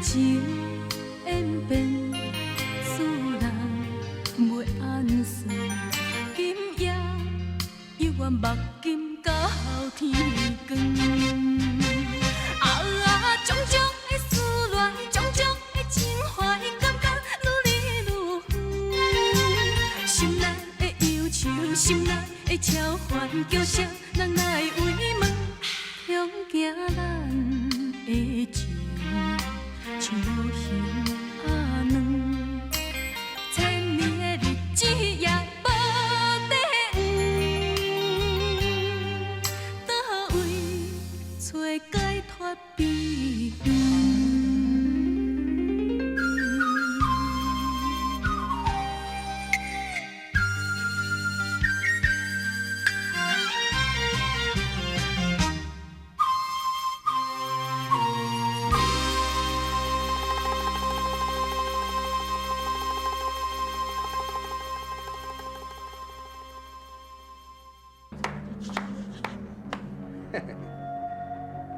情演变，使人袂按算。今夜犹原目金到天光。啊，种种的思恋，种种的情怀，感觉愈离愈远。心内的忧愁，心内的超凡，叫啥人来慰问？恐惊咱的情像无形仔软，千年的日子也无底蕴，佗位揣解脱悲欢？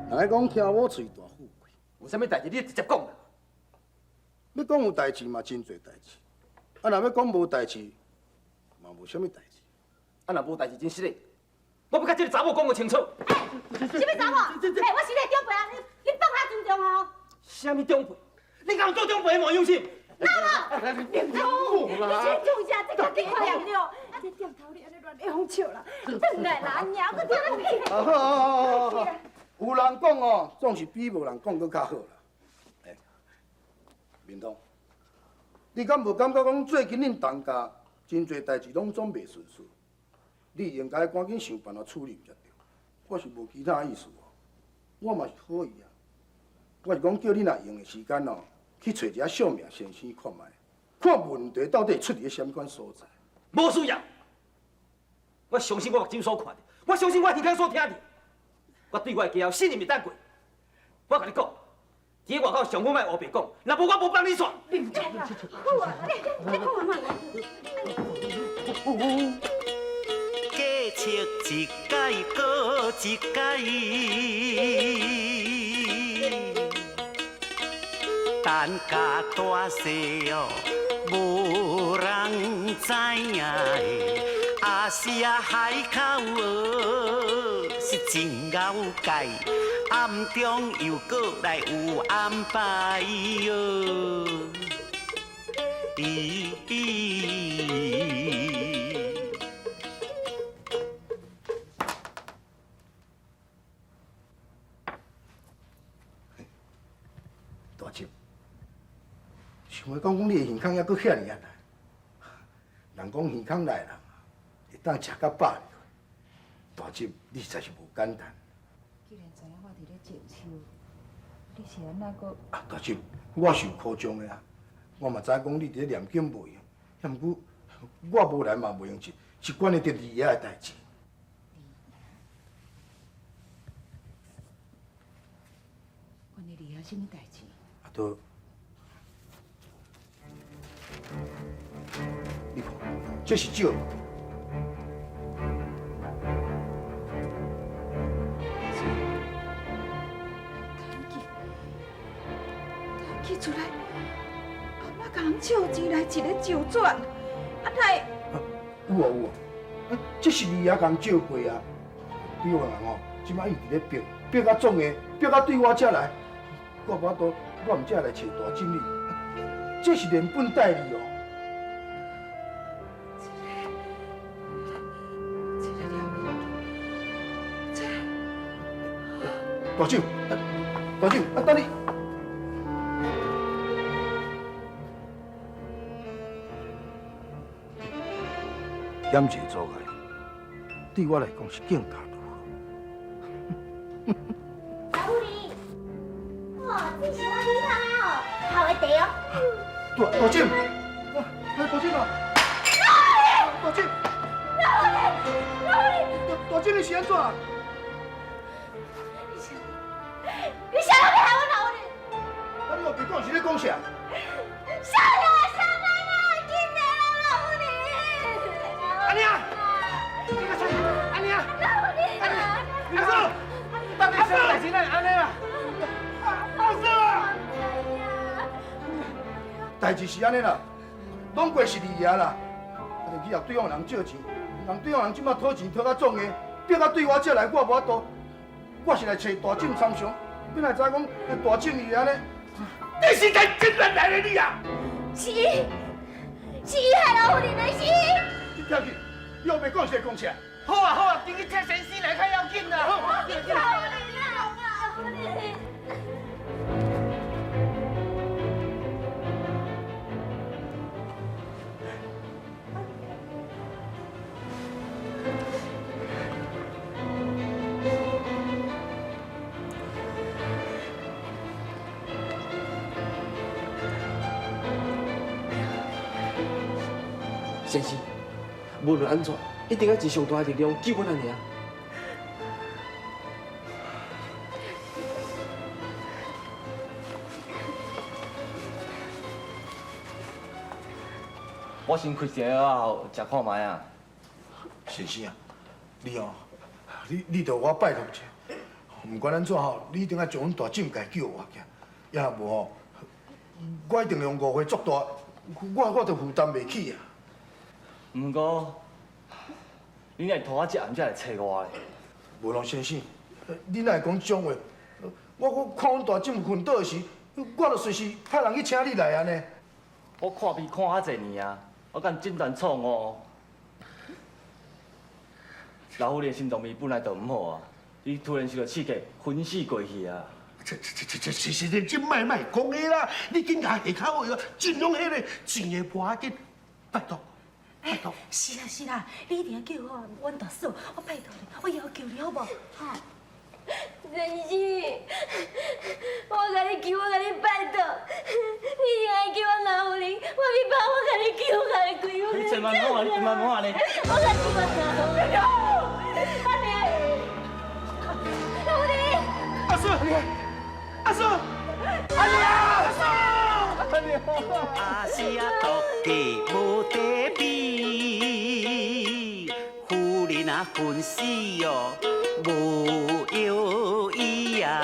人咧讲听某喙大富贵，有啥物代志你直接讲啦。欲讲有代志嘛，真济代志。啊，若欲讲无代志，嘛无啥物代志。啊，若无代志真失礼，我欲佮这个查某讲个清楚。欸，啥物查某？欸，我是你的长辈啊，你放下尊重哦。啥物长辈？你敢有做长辈的无良心？哪无？你这种啥？这较紧快点了。这店头你按呢乱会风笑啦，转来啦，娘，阁听咱去。好好好好好。有人讲哦，总是比无人讲阁较好啦。欸，明通，你敢无感觉讲最近恁陈家真济代志拢总袂顺遂？你应该赶紧想办法处理才对。我是无其他意思哦，我嘛是好意啊。我是讲叫你若闲的时间哦，去揣一下相命先生看觅，看问题到底出伫啥物款所在。无需要。我相信我目睭所看的，我相信我耳孔所听的。我对我的家信任会当过。我共你讲，伫外口上好莫乌白讲，若无我无放你煞。你看嘛。计策一摆阁一摆，等甲大细哦，无人知影的。亚细亚海口哦，是真𠢕界，暗中又阁来有安排哟。咦。大叔，想欲讲讲你的耳孔犹阁遐尔仔大，人讲耳孔内人会当食到饱入去，大叔你实在是无简单。既然知影我伫咧静修，你是按怎阁？啊，大叔，我是有苦衷的啊，我嘛知影讲你伫咧念经袂用，啊，毋过我无来嘛袂用，是关系著二爷的代志。关于二爷啥物代志？啊，都，你看，这是借。提出来，阿妈共人借钱来一个借转，啊哪会？有啊有啊，啊这是二爷共借过啊。对我人吼，这摆伊伫咧逼，逼到总的，逼到对我遮来，我无法度，我毋才来揣大锦你。这是连本带利哦。这个了这大舅，大舅，啊等你。减一个阻碍，对我来讲是更加如何。老夫人，哇，这是我煮汤的哦，泡的茶哦。大大姐，啊，大姐啊，大姐，老夫人，老夫人，大大姐你是按怎？你啥人欲害阮老夫人？啊，你乌白讲是咧讲啥？啥人啥人啊！紧来啦，老夫人！阿娘，你较出，阿娘，老夫人啊！阿嫂，到底啥代志？哪会按呢啦？阿嫂啊！代誌是按呢啦，攏过是二爺啦，啊，就去予對方人借錢，人對方人這馬討錢討甲壯硬，逼甲對我這來，我無法度，我是來揣大婶參詳，你哪會知講大婶伊會按呢？你是來真亂來的你啊！是伊，是伊害老夫人的，是伊。你跳去，你後壁講啥講啥？好啊好啊，緊去請先生來較要緊啦。好，老夫人啊，老夫人。先生，無論按怎，一定愛盡上大的力量救阮阿娘。我先開一個藥後，食看覓啊。先生啊，你哦，你著我拜託一下，毋管按怎吼，你一定愛將阮大婶家救活起來，抑若無吼，我一定用誤會作大，我就負擔袂起啊。毋過，你若會拖我這暗才來揣我咧？無咯，先生，你哪會講這種話？我看阮大婶昏倒時，我就隨時派人去請你來按呢。我看病看遐濟年啊，我敢診斷錯誤？老夫人心臟病本來就毋好啊，你突然受到刺激，昏死過去啊！這這莫講的啦！你緊共下口話，盡量彼个錢的無要緊，拜託。欸，是啦是啦，你一定要救我，阮大嫂，我拜託你，我要求你好無？哈。先生，我共你求，我共你拜託，你一定愛救阮老夫人，我比爸，我共你求，我共你跪，我你千萬莫按呢，千萬莫按呢。我共你求，阿娘，老夫人，阿叔，阿叔，阿娘，阿叔，阿娘。阿是啊，獨家無得比，夫人啊昏死哦，無藥醫啊，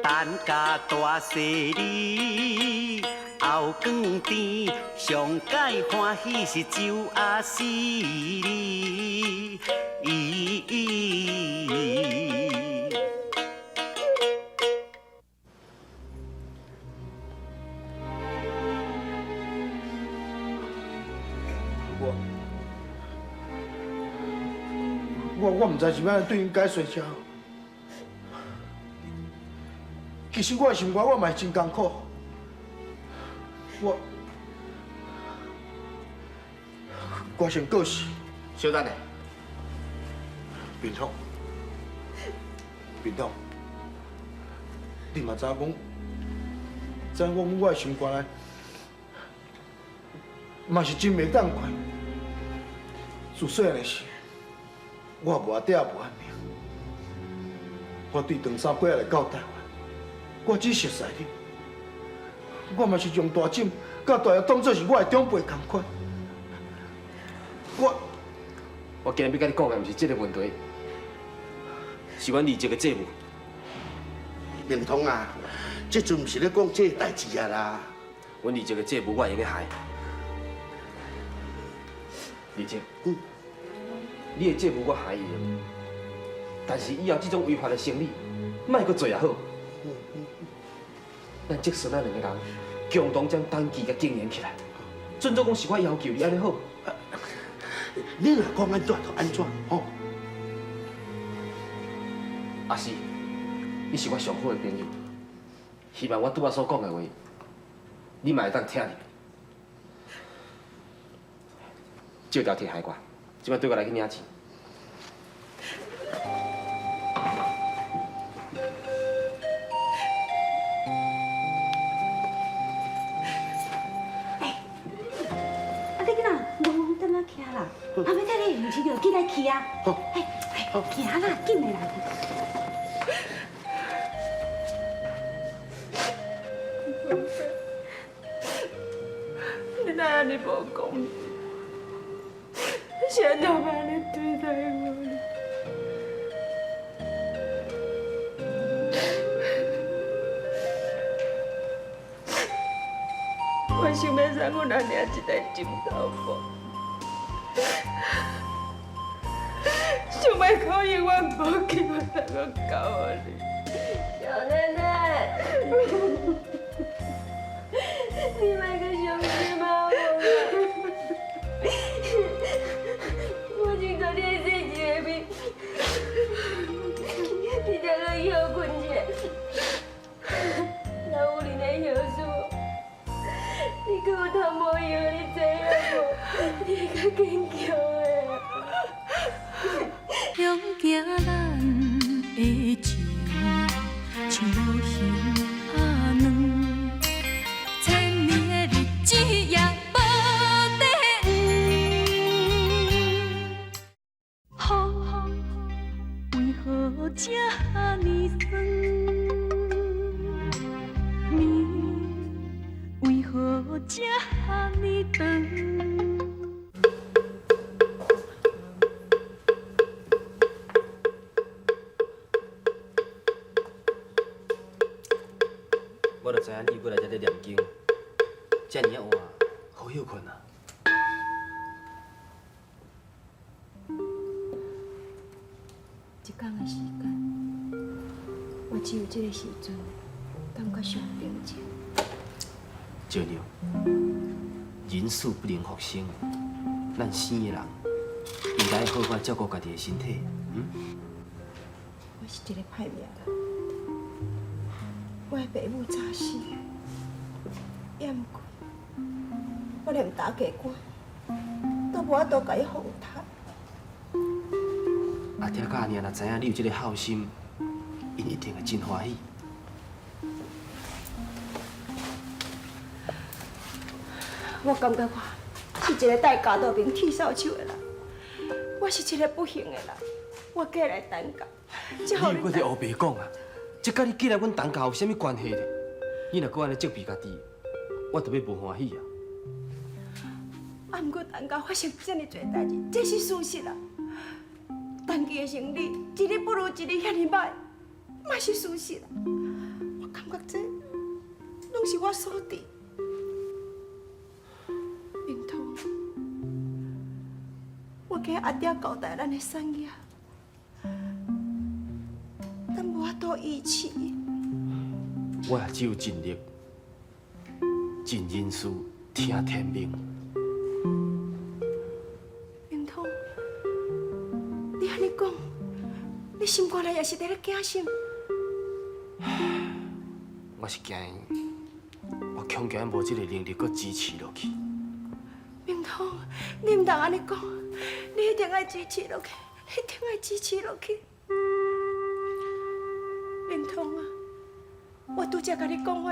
等甲大细你后光甜，上盖欢喜是酒阿死你。我毋知是欲按怎对𪜶解释才好。其實我的心肝我嘛是真艱苦。我先告辭。小等下，明通，明通，你嘛知影講，知影講我的心肝內嘛是真袂當過。自細漢時，我無阿爹無阿娘，我對長三過來到台灣，我只熟似你，我嘛是將大婶佮大爺當作是我的長輩仝款。我今日欲佮你講的，毋是這个問題，是阮二叔的債務。明通啊，這陣毋是咧講這个代誌啊啦。阮二叔的債務我會用得還。二叔，你的債務我還會用，但是以後這種違法的生意，莫閣做也好。咱叔孫仔兩個人共同將登記佮經營起來，準做講是我要求你按呢好。你若講按怎就按怎，吼。阿是，你是我上好的朋友，希望我拄仔所講的話，你嘛會當聽入。借條鐵海我，這擺對我來去領錢。欸，啊你敢若戆戆踮遐徛啦？阿欲替你用錢就緊來去啊！欸，行啦，緊的啦。你哪按呢無講？是按怎欲按呢對待我？我是咱阮阿娘一台枕头布，想欲可永远无机会通阁交予你。小奶奶，你莫阁伤心啊！我认做你的细一个面，你才阁歇睏者。老夫人的孝事，你阁有通无用，你知影无？你会较坚强的。向行咱的情，像无形仔软，千年的日子也无底黄。风为何这呢酸？暝为何这呢长？我就知影你过来遮咧念经，遮尔仔晚，好歇睏啊。一工的时间，我只有这个时阵感觉上平静。少娘，人死不能复生，咱生的人应该好好照顾家己的身体。嗯？我是一个歹命人，我的爸母早死，也毋过我连大家官都无法度共伊奉托。阿爹佮阿娘若知影你有这个孝心，𪜶一定会真欢喜。我感觉我是一个戴铰刀面铁扫帚的人，我是一个不幸的人，我过来陈家，你又阁伫乌白讲啊？这佮你寄来阮陈家有啥物关系咧？你若阁按呢责备家己，我就欲无欢喜啊！啊，毋过陈家发生这尔济代志，这是事实啊。陈记的生意一日不如一日遐尔歹，嘛是事实啊。我感觉这拢是我所致。明通，我给阿爹交代咱的产业，咱无法度维持。我也只有尽力，尽人事，听天命。明通，你按呢讲，你心肝内也是伫咧惊什？我是惊，我恐惊无这个能力阁支持落去。明通，你毋通按呢讲，你一定爱支持落去，一定爱支持落去。明通啊，我拄才共你讲的话，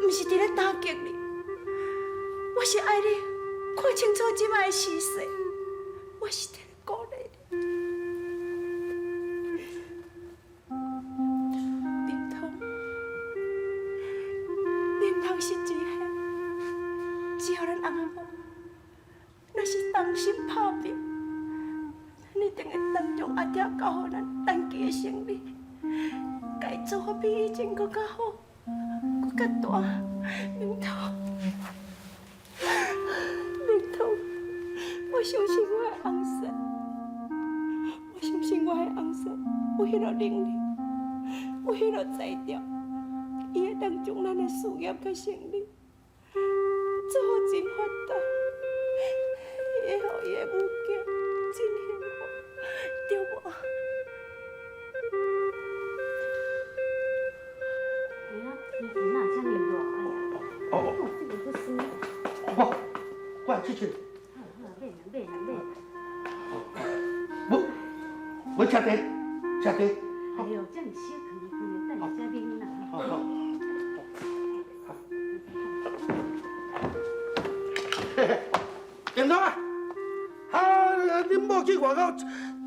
毋是伫咧打击你，我是爱你看清楚这摆的时势，我是伫咧鼓励你。明通，你毋通失志气，只要咱翁仔某若是同心拍拼，咱一定会当将阿爹交予咱陈记的生意，共伊做予比以前阁较好，阁较大。明通，明通，我相信我的翁婿，我相信我的翁婿有彼个能力，有彼个才调，伊会当将咱的事业佮生意做予真发达，伊会予伊的母囝真幸福，对无？哎呀，天气哪会遮尔热？哎呀，哦，这个不是。我我来出去。好好，买啦买啦买。我吃茶，吃茶。哎呦，遮尔小囥囥的，等下才啉啦。好好。嘿嘿，林通啊，啊，恁某去外口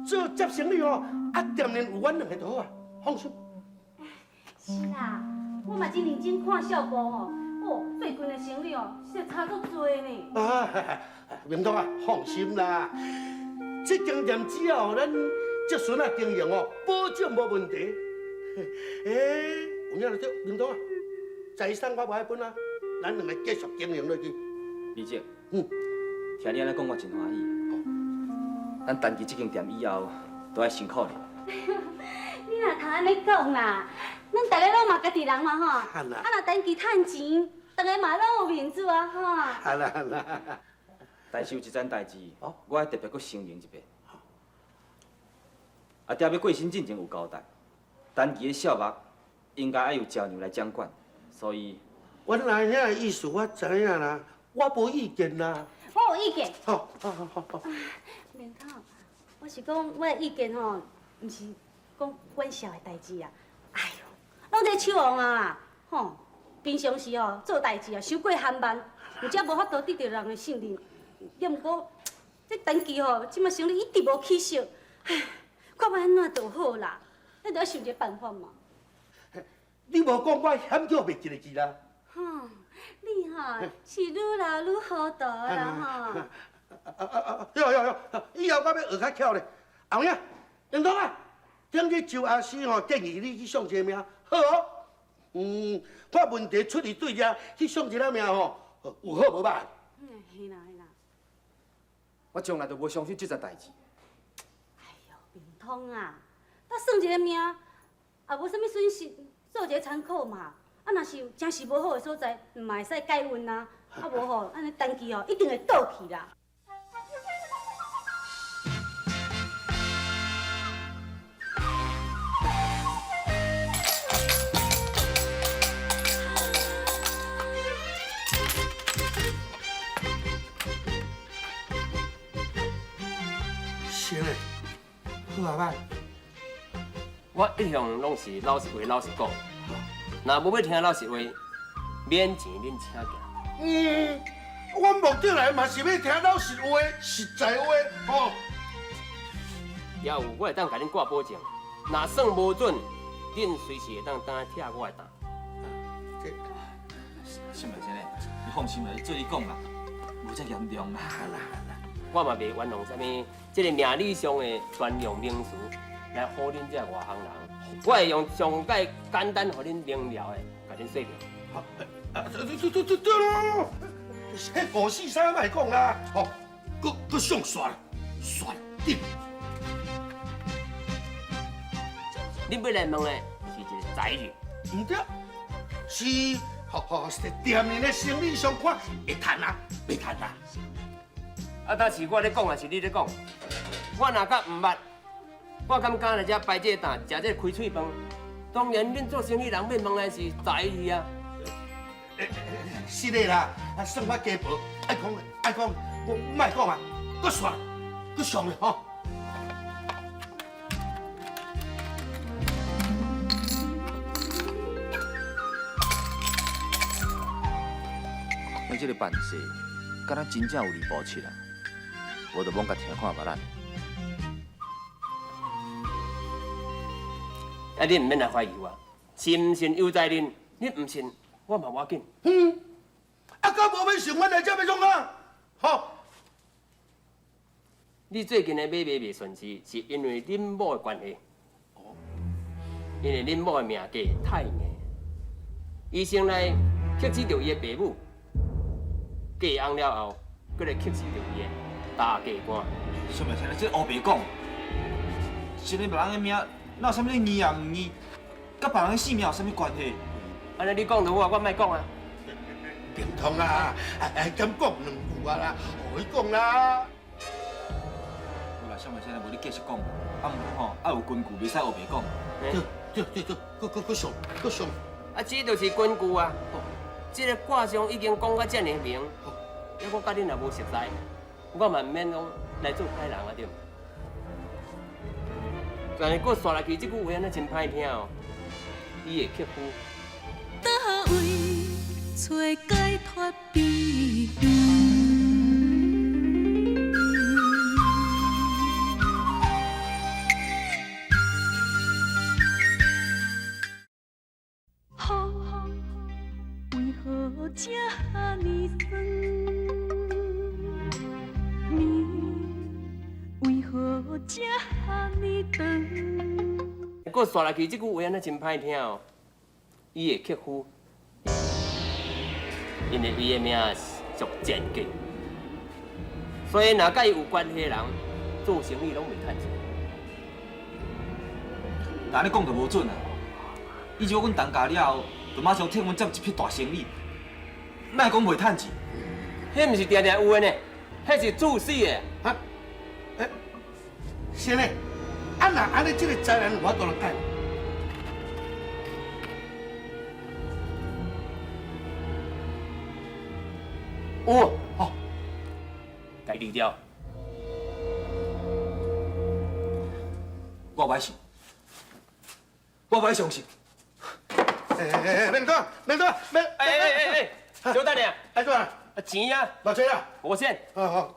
做接生意吼，啊，店里有阮两个就好啊，放心。是啦，我嘛真认真看小布吼，哦，最近的生意哦，实在差足济呢。啊，明通啊，放心啦，这间店只要予咱这孙仔经营哦，保证无问题。欸，有影就对，明通啊，财产我无爱分啊，咱兩個繼續經營落去。李姐，聽你按呢講，我真歡喜。咱陳記這間店以後都愛辛苦咧。你若通按呢講啦，咱逐个攏嘛家己人嘛吼。啊若陳記趁錢，逐个嘛攏有面子啊吼。啊啦啊啦。但是有一件代誌，我愛特別閣聲明一遍。阿爹欲過身進前有交代，陳記的數目應該愛由招娘來掌管，所以。阮阿兄的意思我知影啦，我無意見啦。我有意見。好，好好好好。明頭，我是講我的意見吼，毋是講管數的代誌啊。哎喲，攏這手王啊，吼，平常時哦做代誌啊，傷過緩慢，而且無法度得著人的信任。也毋過，這陳記吼，這馬生意一直無起色，唉，看欲按怎就好啦。咱著愛想一個辦法嘛。你無講，我險叫袂一個字啦。吼，你吼是愈老愈糊塗啦吼。啊啊啊！喲喲喲，以後我欲學較巧咧。後影，林東啊，頂日周阿師吼建議你去上一个命，好哦。嗯，看問題出佇對遮去上一个命吼，有好無歹。嗯，是啦是啦。我從來都無相信這層代誌。哎喲，明通啊，咱算一个命，也無啥物損失，做一个參考嘛。啊，若是有真是無好的所在，嘛會使改運啊。啊，無吼，按呢陳記吼一定會倒去啦。行嘞，好啊歹。我一向攏是老實話，老實講。若無欲聽老實話，免錢恁請行。嗯，阮目的來嘛是欲聽老實話、實在話，吼。也有，我會當共恁掛保證，若算無準，恁隨時會當轉來拆我的擔。這，沈先生，你放心啦，你做你講啦，無遮嚴重啦。我嘛袂冤枉啥物，這个命理上的專用名詞來唬恁這外行人。我會用上蓋簡單，予恁明了的，共恁說明。啊，對對對對咯，彼五四三莫講啦，吼，閣閣上煞，煞頂。恁欲來問的是一个財運？毋對，是，吼吼，是店面的生理上看會趁啊，袂趁啊。啊，但是我咧講，還是你咧講？我若較毋捌，我敢敢來遮擺這个擔，食這个開喙飯？當然，恁做生意人欲問的是財去啊。是的啦，啊，算法加薄，愛講愛講，我莫講啊，閣煞，閣上咧吼。阮這个辦事，敢若真正有二步七啊？無就罔共聽看覓咱。啊！恁毋免來懷疑我，信毋信由在恁，恁毋信，我嘛無要緊。嗯，啊，敢無欲信，阮來遮欲創啥？吼！你最近的買賣袂順利，是因為恁某的關係。哦。因為恁某的命格太硬，伊先來克制著伊的爸母，嫁翁了後，閣來克制著伊的大家官。小妹，聽你這烏白講，生咧別人的命，哪有啥物硬啊毋硬，佮別人的性命有啥物關係？按呢你講就好啊，我莫講啊。明通啊，哎，敢講兩句啊啦，予伊講啦。好啦，小妹，現在無你繼續講，啊，毋過吼，愛有根據，袂使烏白講。對對對對，閣閣閣上閣上。啊，這就是根據啊。這个卦象已經講甲遮爾明，抑我佮恁若無熟似，我嘛毋免講來做歹人啊，對毋？但是閣煞落去，這句話按呢真歹聽哦。伊會克夫。佗位揣解脫悲歡？雨为何这呢酸？暝为何这呢長？閣煞落去，這句話按呢真歹聽哦。伊會克夫。因為伊的命屬賤格，所以若佮伊有關係的人做生意攏袂趁錢。但按呢講就無準啊！以前阮同家了後，就馬上替阮接一筆大生意，哪會講袂趁錢？彼毋是定定有的呢，彼是注死的。哈？欸，是呢，啊若按呢，這個災難有法度來解？有，好，共伊離掉。我袂信，我袂相信。欸欸欸，免講，免講，免。欸欸欸欸，小等下。按怎？啊，錢啊。偌濟啊？5000。好好，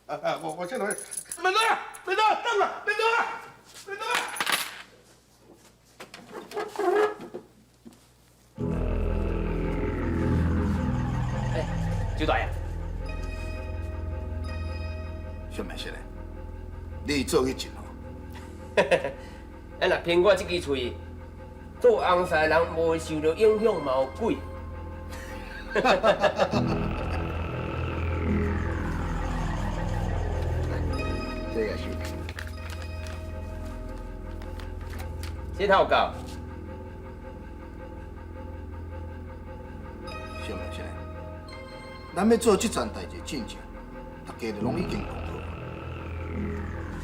啊5000落去。免講啊，免講，等啦，免講啊，免講啊。欸，周大爷。什麼事呢？你做去真好。啊，若憑我這支喙，做翁婿的人無受著影響嘛有鬼。這也是。這套夠。什麼事呢？咱欲做這層代誌進前，大家就攏已經講好。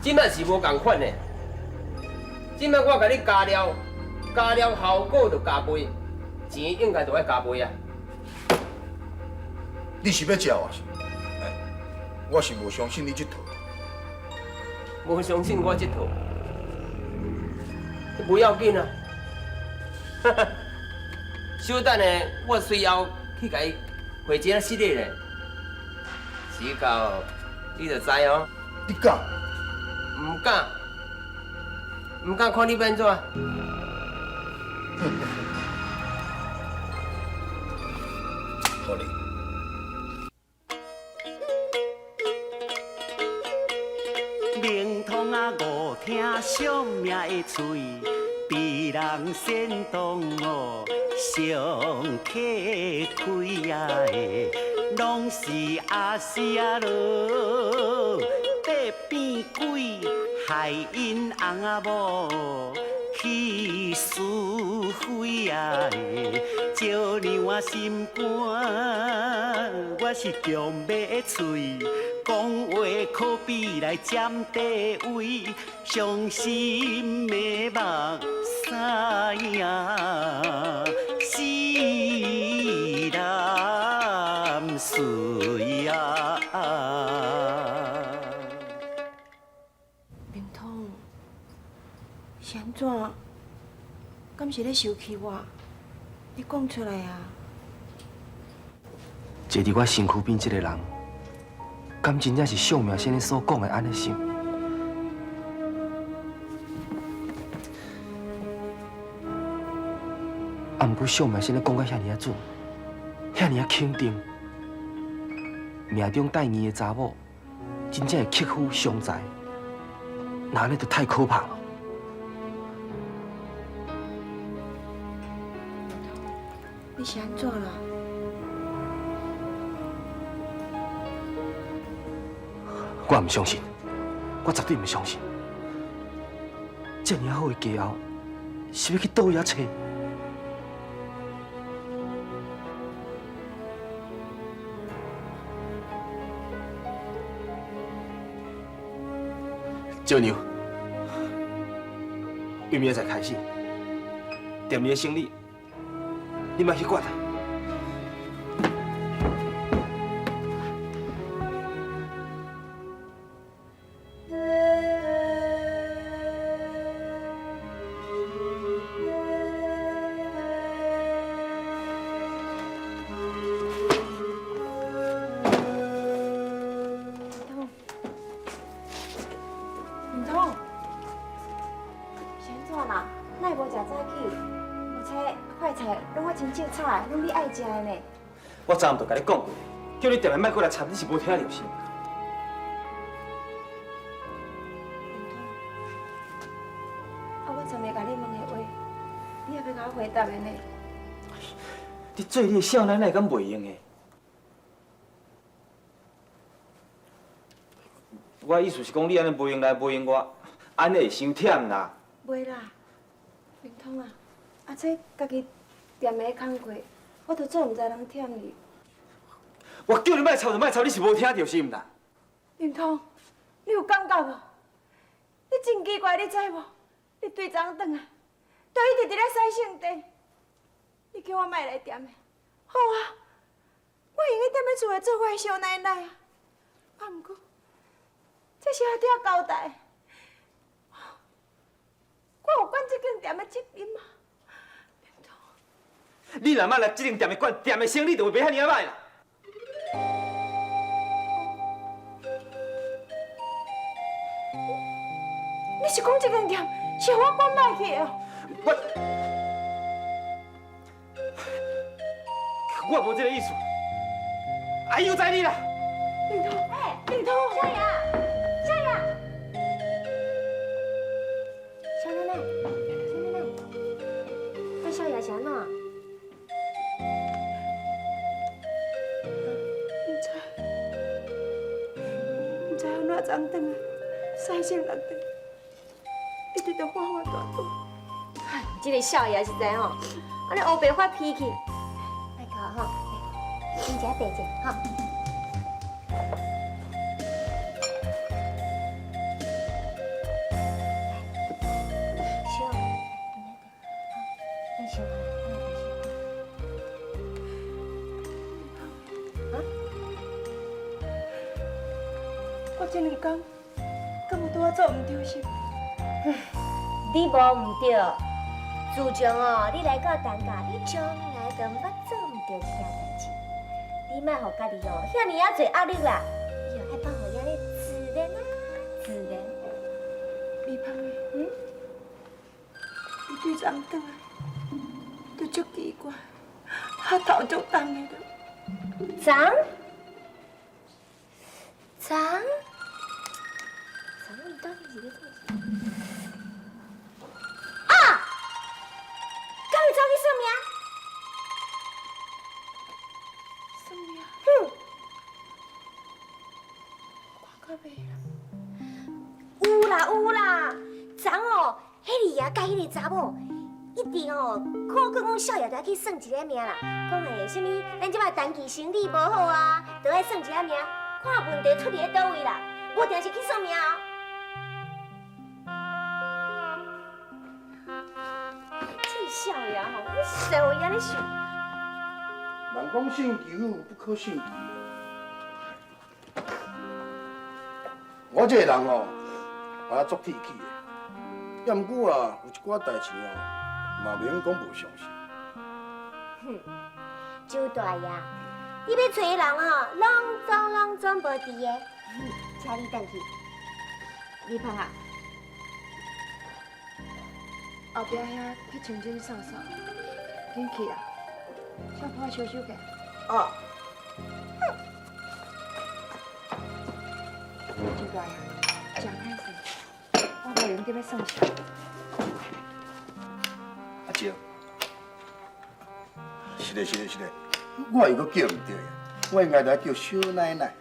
這擺是無仝款的。這擺我共你加料，加料效果就加倍，錢應該就愛加倍啊。你是欲食我是？欸，我是無相信你這套。無相信我這套，不要緊啊。小等下，我隨後去共伊回一下失禮咧。時到，你就知哦。你敢？毋敢，毋敢看你欲按怎。好哩。明通啊，五听惜命的喙，比人先动哦，上客开啊的，攏是阿死啊罗，八变鬼，害𪜶翁仔某去输非啊的，招让我心肝，我是强欲喙。讲话可比来占地位，伤心的目屎啊，死男水啊。明通，是按怎？敢是咧生气我？你讲出来啊！坐伫我身躯边这个人，敢真正是相命先生所讲的按呢想？啊，毋过相命先生讲甲遐尔仔准，遐尔仔肯定，命中带硬的查某，真正会克夫伤财，那按呢就太可怕了。你是按怎啦？我毋相信，我绝对毋相信。这尔好的家后，是欲去佗位仔揣？少娘，为明仔载开始，店里的生意，你莫去管啊。明通，是按怎啦？哪会无食早起？而且快菜攏我亲手炒的，攏你爱食的呢。我昨暗就共你讲过，叫你定定莫阁来插，你是无听著是？啊，我昨暝共你问的话，你也欲共我回答的呢？你做你的少奶奶敢袂用的？我意思是講，你按呢無閒來無閒外，按呢會傷忝啦。袂啦，明通啊，啊這家己踮的工課，我都做毋知人忝你。我叫你莫吵就莫吵，你是無聽著是毋啦？明通，你有感覺無？你真奇怪，你知無？你對昨轉來，都一直佇咧洗聖殿。你叫我莫來踮的，好啊，我會用得踮咧厝內做我的少奶奶啊。啊，毋過，這是阿爹交代，我有管這間店的責任嗎？你若莫來這間店的管，店的生意就會袂遐爾仔歹啦。你是講這間店是予我管歹去的哦？我無這个意思，哎，由在你啦。明通，明通，少爺，少爺，少奶奶，少奶奶，啊，少爺是按怎？毋知，毋知按怎昨轉來，使性落地，一直都發發大大。這个少爺實在吼，按呢烏白發脾氣。莫哭吼，來，啉一下茶者，吼。小，来，小，啊？我這兩工，敢有拄仔做毋對是？你無毋對，自從哦，你來到陳家，你從來就毋捌做毋對啥代誌。你莫予家己哦，遐爾仔濟壓力啦，以後愛放予伊按呢自然啊，自然。美芳的，嗯？伊對昨轉來，都足奇怪，額頭足重的著。昨？昨？昨伊到底是咧做啥？啊！敢會走去算命？算命？哼！我看袂啦。有啦有啦，昨哦，彼个爺佮彼个查某，一定哦，看過講少爺著愛去算一个命啦，講欸啥物，咱這擺陳記生意無好啊，著愛算一个命，看問題出佇咧佗位啦，無定是去算命哦。這個少爺吼，我實在予伊按呢想。人講信求不可信求。我這個人吼，也足鐵齒的，也毋過啊，有一寡代誌哦，嘛袂用講無相信。哼，周大爺，你欲揣的人吼，攏總無佇的，請你轉去。美芳啊，後壁遐去清真掃掃，緊去啦，小可收收起來。啊。周大爺，真歹勢，我無閒得欲算數。阿蕉，是的，是的，是的，我又閣叫毋對呀，我應該來叫小奶奶。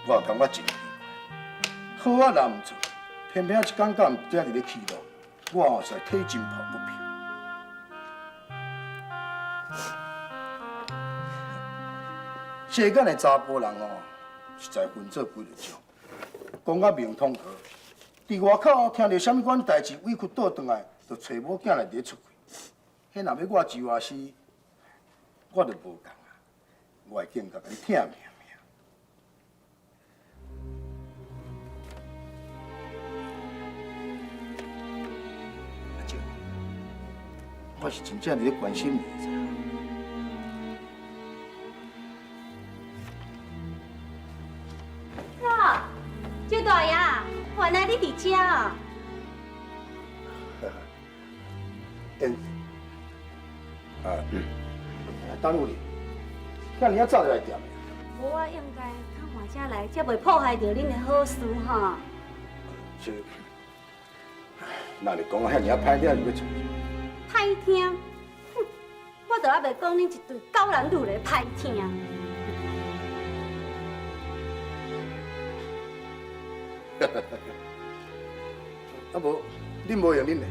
我也感覺真奇怪，好仔若毋做，偏偏一工到暗才佇咧起怒，我吼實在替伊真抱不平。世間的查埔人哦，實在分做幾个種，講甲明通好，佇外口聽著啥物款代誌委屈倒轉來，就揣某囝來佇咧出氣。彼若欲我周阿師，我就無仝啊，我會更加共你疼命命。阿蕉，我是真正佇咧關心你，知無？周大爺，原來你佇遮哦。嗯，啊，等有你，遐爾仔早就來店。無，我應該較晚才來，才袂破壞著恁的好事吼。是，若你講遐爾仔歹聽，是欲創啥？歹聽？哼，我都猶袂講恁一對狗男女咧歹聽。啊無，恁無用恁的，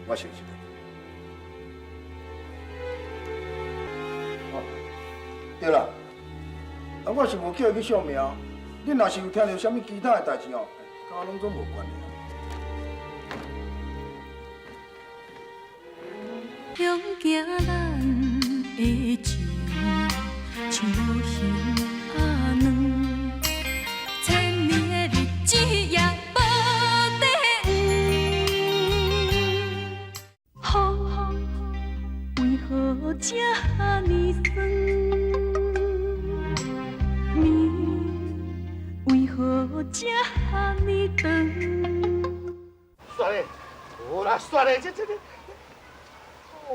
我先入去。哦，對啦，啊我是無叫伊去相命，恁若是有聽著啥物其他的代誌哦，佮我攏總無關係。向行咱的情，像無形仔卵，千年的日子也無底黄。风为何这呢酸？暝为何这呢长？算嘞，有啦，算嘞，這。哦，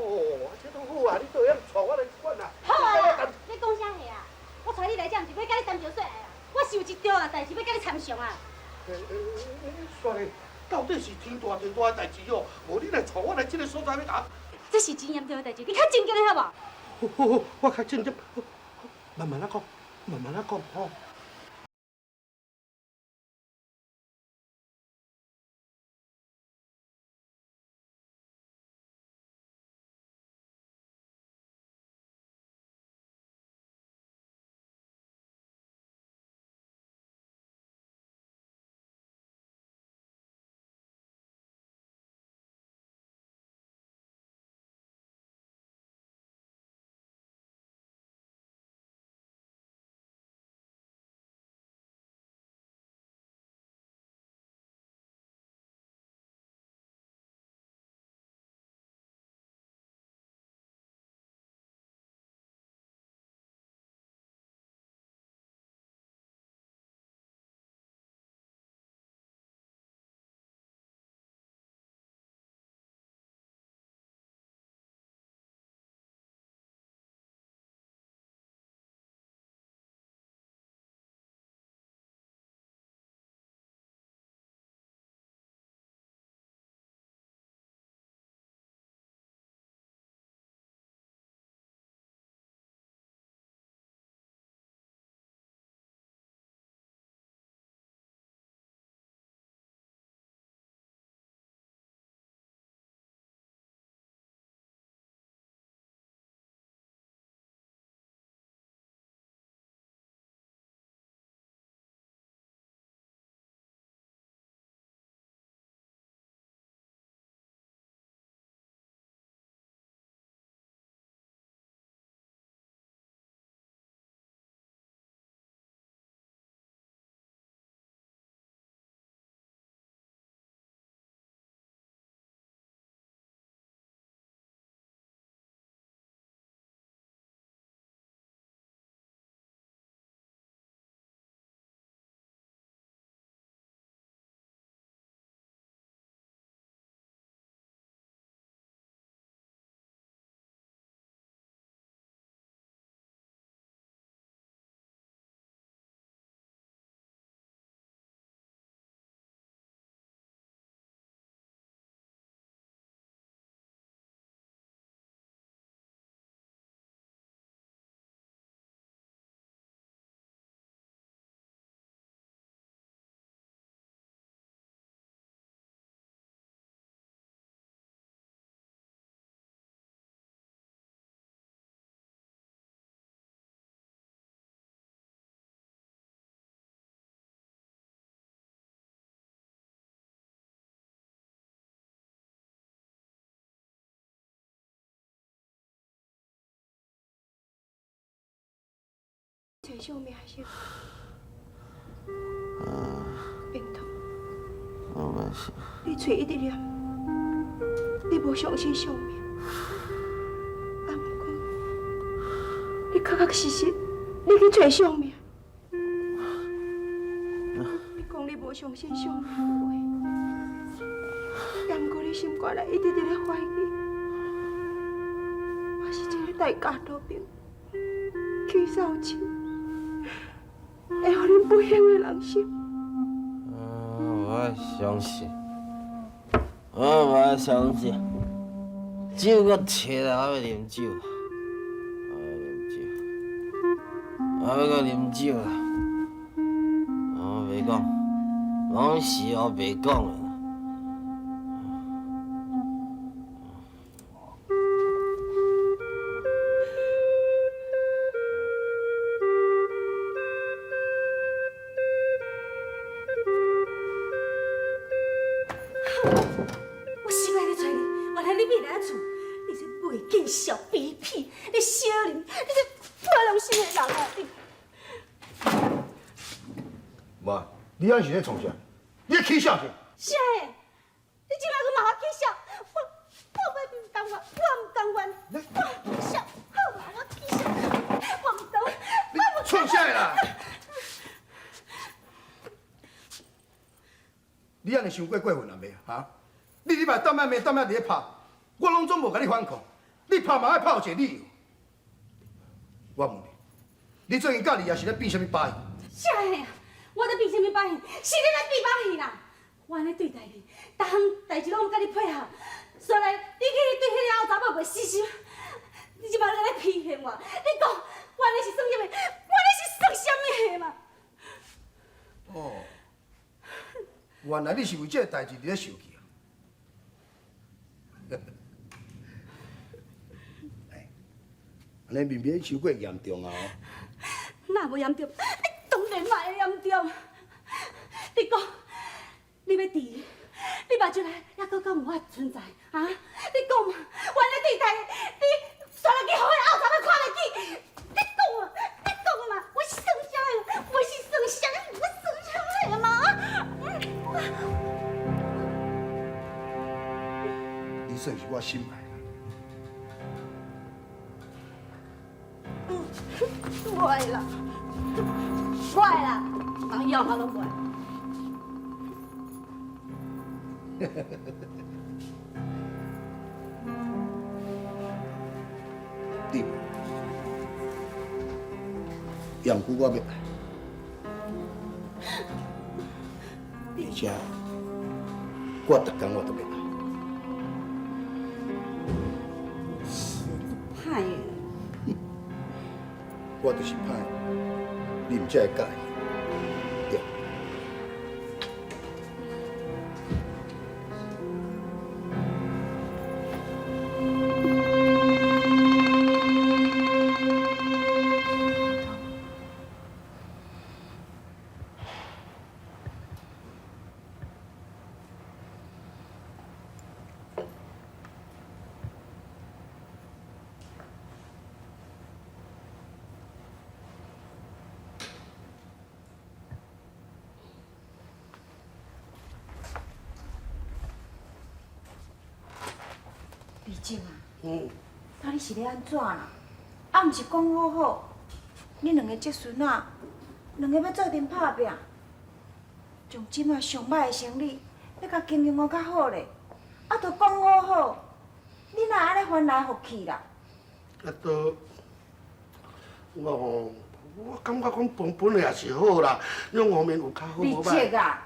這都好啊，你都會曉帶我來管啊。好啊，你講啥話啊？我帶你來這，毋是欲佮你談情說愛啊！我是有一重大代誌欲佮你參詳啊！算嘞，到底是天大地大的代誌哦，無你來帶我來這个所在欲共。這是真嚴重的代誌，你較正經的好無？好好，我較正經，慢慢仔講，慢慢仔講吼。找相命是？病痛。我嘛是。你喙一直念，你無相信相命，啊，毋過你確確實實，你去揣相命。你講你無相信相命的話，也毋過你心肝內一直佇咧懷疑，我是一个代價路邊去掃帚，會予恁不幸的人生。我相信，我無愛相信，酒閣切啦，我欲啉酒，我欲啉酒，我欲閣啉酒啦。我袂講，攏是烏白講的。我死过来揣你，原來你未來厝，你這袂見笑卑鄙，你小人，你這破良心的人啊！你無，你按是咧創啥？你咧起笑啥？啥个？你這擺閣罵我起笑，我我欲毋甘願，我毋甘願，我起笑，好嘛，我起笑，我毋甘，我毋創啥啦？你按呢傷過過分啊袂啊？哈？你禮拜踮遐罵，踮遐佇咧拍，我攏總無共你反抗，你拍嘛愛拍有一個理由。我問你，你最近佮你也是咧變啥物把戲？啥个啊？我咧變啥物把戲？是你咧變把戲啦！我按呢對待你，逐項代誌攏有佮你配合，煞來你去對彼个後查某袂死心，你這擺咧批評我，你講我按呢是算啥物？我按呢是算啥物的嘛？哦，原來你是為這個代誌佇咧受氣啊！哎，按呢面面傷過嚴重啊！哪無嚴重？你當然嘛會嚴重。你講，你欲治，你目睭內猶閣敢有我存在啊？你講嘛，我按呢對待你，煞來去予彼个後查某看袂起。你講啊，你講嘛，我是算啥的？我是算啥的？我算啥的嘛？你算是我心愛的。無愛啦，無愛啦，人要我攏無愛。對，也毋過我欲愛，而且我逐工我都欲愛。是歹的。我就是歹，你毋才會佮意，對。美靜啊，到底是咧按怎啦？啊，毋是講好好，恁兩個這孫仔，兩个欲做陣拍拚，將這馬上歹的生理，欲共經營予較好咧。啊，都講好好，你哪按呢翻來覆去啦？啊，都我吼，我感覺講分分的也是好啦，兩方面有較好美無歹。靜啊，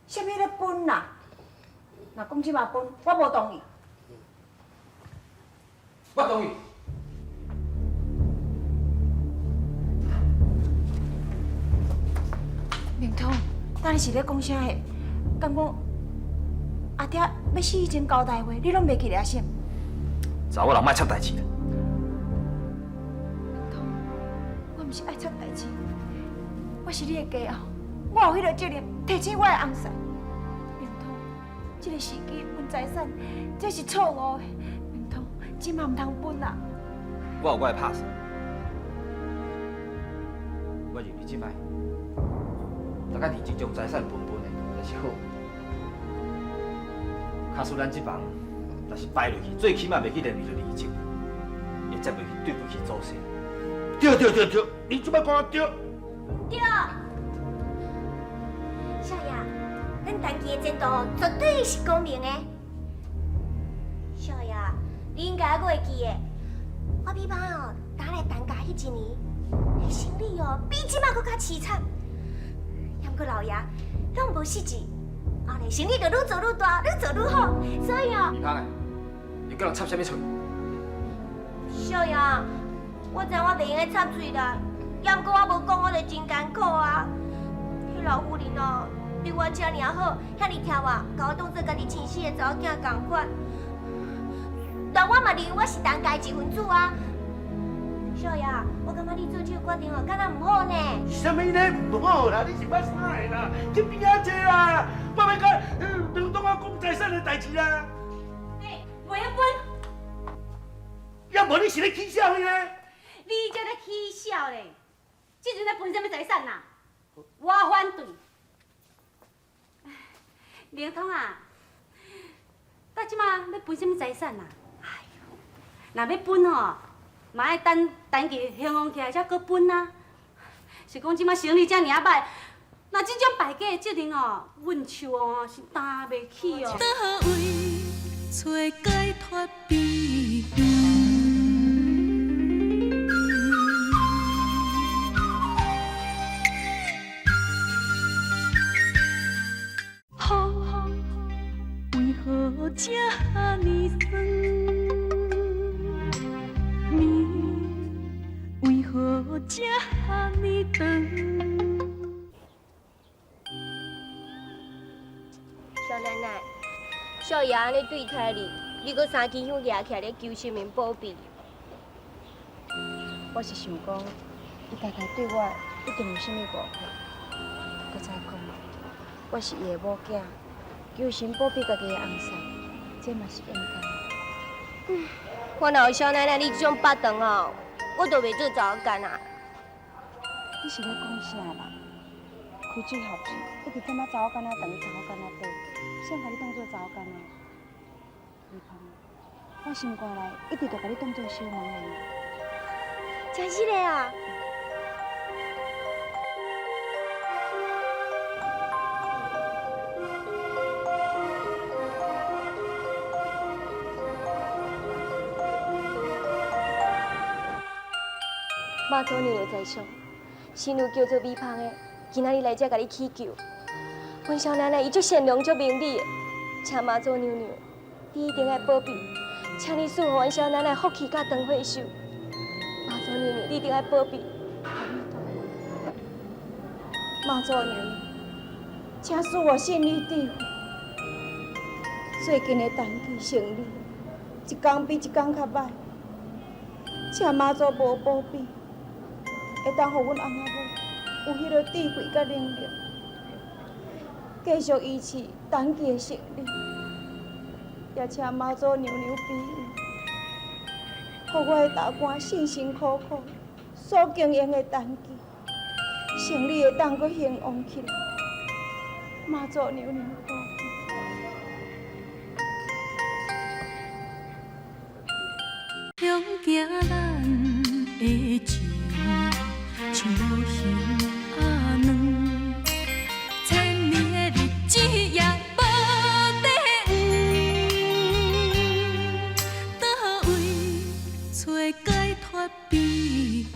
啥物咧分啦？若講這馬分，我無同意。我同意。明通，到底是咧講啥个？敢講阿爹欲死以前交代話，你攏袂記得啊？是？查某人莫插代誌啦。明通，我毋是愛插代誌，我是你的家後，我有彼个責任提醒我的翁婿。明通，這个時機分財產，這是錯誤的。明通，這馬毋通分啦。我有我的拍算，我認為這擺，大家認真將財產分分的，才是好。假使咱這房若是敗落去，最起碼袂去連累著李靖，也才袂去對不起祖先。對對對對，你這擺講得對。對。少爺，咱陳記的前途絕對是光明的。少爺，你應該猶閣會記得，我比方哦，剛來陳家彼一年，彼生理哦，比這擺閣較悽慘。也毋過老爺攏無失志，後來生意就愈做愈大，愈做愈好，所以哦。李芳啊，你閣人插啥物喙？少爺，我知我袂用得插喙啦，也毋過我無講，我就真艱苦啊。彼老婦人哦，对我遮爾好，遐爾疼我，共我當做家己親生的查某囝仝款。但我嘛認為我是陳家一分子啊。少爺，我感覺你做這個決定哦，敢若毋好呢。啥物咧毋好啦？你是捌啥的啦？去邊仔坐啦？我欲共梁東仔講財產的代誌啦。欸，袂曉分。抑無你是咧起痟呢？你才咧起痟咧！這陣咧分啥物財產啦？我反對。明通啊，到這馬欲分啥物財產啊？哎喲，若欲分吼，嘛愛等陳記興旺起來才閣分啊。是講這馬生理遮爾仔歹，若這種敗家的責任哦，阮手哦是擔袂起哦。佗位揣解脫悲歡？雨為何這呢酸？暝為何這呢長？少奶奶，少爺按呢對待你，你閣三支香舉起來咧求神明保庇。我是想講，伊大概對我一定有啥物誤會。閣再講，我是伊的某囝，求神保庇家己的翁婿，這嘛是應該。我若有少奶奶你這種腹腸哦，我就袂做查某干啊。你是咧講啥啦？開水合子，一直踮仔查某囡仔長，查某囡仔短，誰共你當做查某囡仔？美芳，我心肝內一直就共你當做小妹仔。真實的啊！媽祖娘娘在上，新娘叫做美芳的，今仔日來遮共你祈求。阮少奶奶伊足善良、足明理的，請媽祖娘娘，你一定愛保庇，請你賜予阮少奶奶福氣佮長歲壽。媽祖娘娘，你一定愛保庇。阿彌陀佛，媽祖娘娘，請賜我信你智慧。最近的陳記生理，一工比一工較歹，請媽祖婆保庇，會當予阮翁仔某有彼个智慧佮能力，繼續維持陳記的生理。也請媽祖娘娘庇佑，予我的大官辛辛苦苦所經營的陳記，生理會當閣興旺起來。媽祖娘娘保庇。向行咱的情，像無形仔卵，千年的日子也無底蘊，佗位揣解脫悲歡？